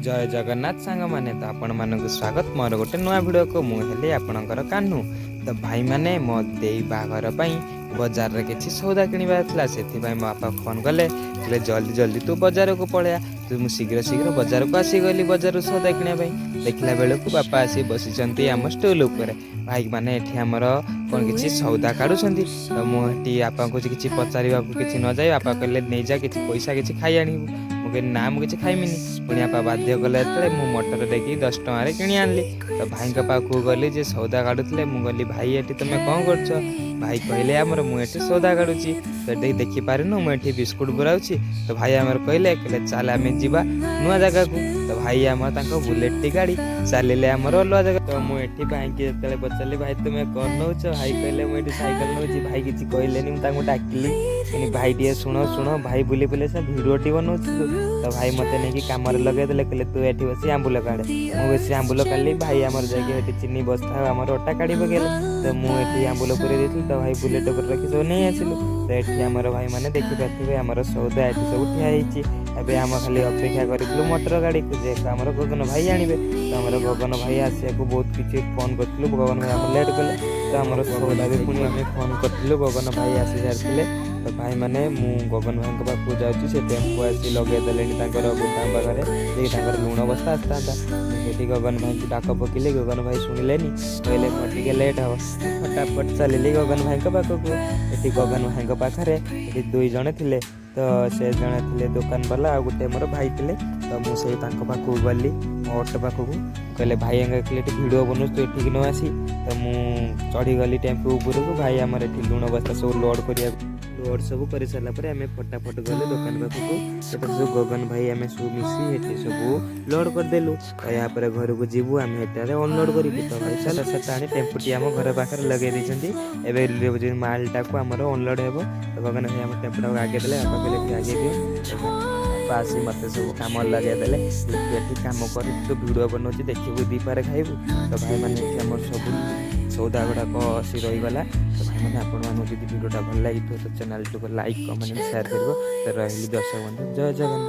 ଜୟ ଜଗନ୍ନାଥ ସାଙ୍ଗମାନେ। ତ ଆପଣମାନଙ୍କୁ ସ୍ୱାଗତ ମୋର ଗୋଟେ ନୂଆ ଭିଡ଼ିଓକୁ। ମୁଁ ହେଲି ଆପଣଙ୍କର କାହ୍ନୁ। ତ ଭାଇମାନେ, ମୋ ଦେଇ ବାହାଘର ପାଇଁ ବଜାରରେ କିଛି ସଉଦା କିଣିବାର ଥିଲା। ସେଥିପାଇଁ ମୋ ବାପା ଫୋନ୍ କଲେ, କହିଲେ, "ଜଲ୍ଦି ଜଲ୍ଦି ତୁ ବଜାରକୁ ପଳେଇଆ।" ତ ମୁଁ ଶୀଘ୍ର ଶୀଘ୍ର ବଜାରକୁ ଆସିଗଲି ବଜାରରୁ ସଉଦା କିଣିବା ପାଇଁ। ଦେଖିଲା ବେଳକୁ ବାପା ଆସି ବସିଛନ୍ତି ଆମ ଷ୍ଟୁଲ୍ ଉପରେ। ଭାଇମାନେ ଏଠି ଆମର କ'ଣ କିଛି ସଉଦା କାଢ଼ୁଛନ୍ତି। ତ ମୁଁ ଏଠି ବାପାଙ୍କୁ କିଛି ପଚାରିବାକୁ କିଛି ନ ଯାଇ ବାପା କହିଲେ, "ନେଇଯା କିଛି ପଇସା, କିଛି ଖାଇ ଆଣିବୁ।" ମୁଁ କହିଲି, "ନା, ମୁଁ କିଛି ଖାଇମିନି।" ପୁଣି ବାପା ବାଧ୍ୟ କଲେ ଯେତେବେଳେ ମୁଁ ମଟର ଦେଇକି 10 ଟଙ୍କାରେ କିଣି ଆଣିଲି। ତ ଭାଇଙ୍କ ପାଖକୁ ଗଲି ଯେ ସଉଦା କାଢ଼ୁଥିଲେ। ମୁଁ ଗଲି, "ଭାଇ, ଏଠି ତୁମେ କ'ଣ କରୁଛ?" ଭାଇ କହିଲେ ଆମର, "ମୁଁ ଏଠି ସଉଦା କାଢ଼ୁଛି, ତ ଏଠି ଦେଖିପାରୁନୁ? ମୁଁ ଏଠି ବିସ୍କୁଟ ବୁରାଉଛି।" ତ ଭାଇ ଆମର କହିଲେ, "ଚାଲ, ଆମେ ଯିବା ନୂଆ ଜାଗାକୁ।" ତ ଭାଇ ଆମର ତାଙ୍କ ବୁଲେଟଟି ଗାଡ଼ି ଚାଲିଲେ ଆମର ଅଲଗା ଜାଗା। ତ ମୁଁ ଏଠି ଭାଇକି ଯେତେବେଳେ ପଚାରିଲି, "ଭାଇ, ତୁମେ କ'ଣ ନେଉଛ?" ଭାଇ କହିଲେ, "ମୁଁ ଏଠି ସାଇକେଲ ନେଉଛି।" ଭାଇ କିଛି କହିଲେନି। ମୁଁ ତାଙ୍କୁ ଡାକିଲି, କହିଲି, "ଭାଇ, ଟିକେ ଶୁଣ ଶୁଣ।" ଭାଇ ବୁଲି ବୁଲି ସେ ଭିଡ଼ିଓଟି ବନଉଛୁ। ତ ଭାଇ ମୋତେ ନେଇକି କାମରେ ଲଗେଇଦେଲେ। କହିଲେ, "ତୁ ଏଠି ବସି ଆମ୍ବୁଲ କାଢ଼େ।" ମୁଁ ବେଶୀ ଆମ୍ବୁଲ କାଢ଼ିଲି। ଭାଇ ଆମର ଯାଇକି ଏଠି ଚିନି ବସ୍ତା ଆଉ ଆମର ଅଟା କାଢ଼ି ପକେଇଲେ। ତ ମୁଁ ଏଠି ଆମ୍ବୁଲ ପୁରେଇ ଦେଇଥିଲି, ତ ଭାଇ ବୁଲେଟ୍ ଉପରେ ରଖି ସବୁ ନେଇ ଆସିଲୁ। ତ ଏଠି ଆମର ଭାଇମାନେ ଦେଖିପାରୁଥିବେ, ଆମର ସଉଦା ଏଠି ସବୁ ଠିଆ ହେଇଛି। ଏବେ ଆମ ଖାଲି ଅପେକ୍ଷା କରିଥିଲୁ ମଟର ଗାଡ଼ିକୁ ଯେ ଆମର ଗଗନ ଭାଇ ଆଣିବେ। ତ ଆମର ଗଗନ ଭାଇ ଆସିବାକୁ ବହୁତ କିଛି ଫୋନ୍ କରିଥିଲୁ, ଗଗନ ଭାଇ ଆମର ଲେଟ୍ କଲେ। ତ ଆମର ସଉଦା ବି ପୁଣି ଆମେ ଫୋନ୍ କରିଥିଲୁ, ଗଗନ ଭାଇ ଆସି ସାରିଥିଲେ। ତ ଭାଇମାନେ, ମୁଁ ଗଗନ ଭାଇଙ୍କ ପାଖକୁ ଯାଉଛି, ସେ ଟେମ୍ପୋ ଆସି ଲଗେଇ ଦେଲେଣି ତାଙ୍କର ଗୋଦାମ ପାଖରେ, ଯେ ତାଙ୍କର ଲୁଣ ବସ୍ତା ଆସିଥାନ୍ତା। ମୁଁ ସେଠି ଗଗନ ଭାଇଙ୍କୁ ଡାକ ପକେଇଲି, ଗଗନ ଭାଇ ଶୁଣିଲେନି। କହିଲେ, "ମୋର ଟିକେ ଲେଟ୍ ହେବ।" ଫଟାଫଟ ଚାଲିଲି ଗଗନ ଭାଇଙ୍କ ପାଖକୁ। ଏଠି ଗଗନ ଭାଇଙ୍କ ପାଖରେ ଏଠି ଦୁଇ ଜଣ ଥିଲେ। ତ ସେ ଜଣେ ଥିଲେ ଦୋକାନ ବାଲା ଆଉ ଗୋଟେ ମୋର ଭାଇ ଥିଲେ। ତ ମୁଁ ସେଇ ତାଙ୍କ ପାଖକୁ ଗଲି, ମୋ ଅଟୋ ପାଖକୁ। କହିଲେ, ଭାଇ କହିଲେ, "ଏଠି ଭିଡ଼ିଓ ବନଉଛି, ତୁ ଏଠିକି ନ ଆସି।" ତ ମୁଁ ଚଢ଼ିଗଲି ଟେମ୍ପୋ ଉପରକୁ। ଭାଇ ଆମର ଏଠି ଲୁଣ ବସ୍ତା ସବୁ ଲୋଡ଼ କରିବାକୁ, ଲୋଡ଼ ସବୁ କରିସାରିଲା ପରେ ଆମେ ଫଟାଫଟ ଗଲୁ ଦୋକାନ ପାଖକୁ। ସେଠାରେ ସବୁ ଗଗନ ଭାଇ ଆମେ ସବୁ ମିଶି ଏଠି ସବୁ ଲୋଡ଼ କରିଦେଲୁ। ତ ଏହାପରେ ଘରକୁ ଯିବୁ, ଆମେ ଏଠାରେ ଅନଲୋଡ଼ କରିବୁ। ତ ଭାଇ ଚାଲ, ସେଟା ଆଣି ଟେମ୍ପୋଟି ଆମ ଘର ପାଖରେ ଲଗେଇ ଦେଇଛନ୍ତି। ଏବେ ଯେଉଁ ମାଲଟାକୁ ଆମର ଅନଲୋଡ଼ ହେବ। ତ ଗଗନ ଭାଇ ଆମ ଟେମ୍ପୋଟାକୁ ଆଗେଇ ଦେଲେ। ବାପା କହିଲେ, "ଏଠି ଆଗେଇ ଦିଅ।" ବାପା ଆସି ମୋତେ ସବୁ କାମ ଲଗେଇ ଦେଲେ, "ତୁ ଏଠି କାମ କରି, ତୁ ଭିଡ଼ିଓ ବନଉଛି, ଦେଖିବୁ, ଦିପାରେ ଖାଇବୁ।" ତ ଭାଇମାନେ, ଏଠି ଆମର ସବୁ ସଉଦା ଗୁଡ଼ାକ ଆସି ରହିଗଲା। ତ ଭାଇମାନେ, ଆପଣମାନଙ୍କୁ ଯଦି ଭିଡ଼ିଓଟା ଭଲ ଲାଗିଥିବ, ତ ଚ୍ୟାନେଲଟିକୁ ଲାଇକ୍, କମେଣ୍ଟ, ସେୟାର କରିବ। ତ ରହିଲି ଦର୍ଶକ ବନ୍ଧୁ, ଜୟ ଜଗନ୍ନାଥ।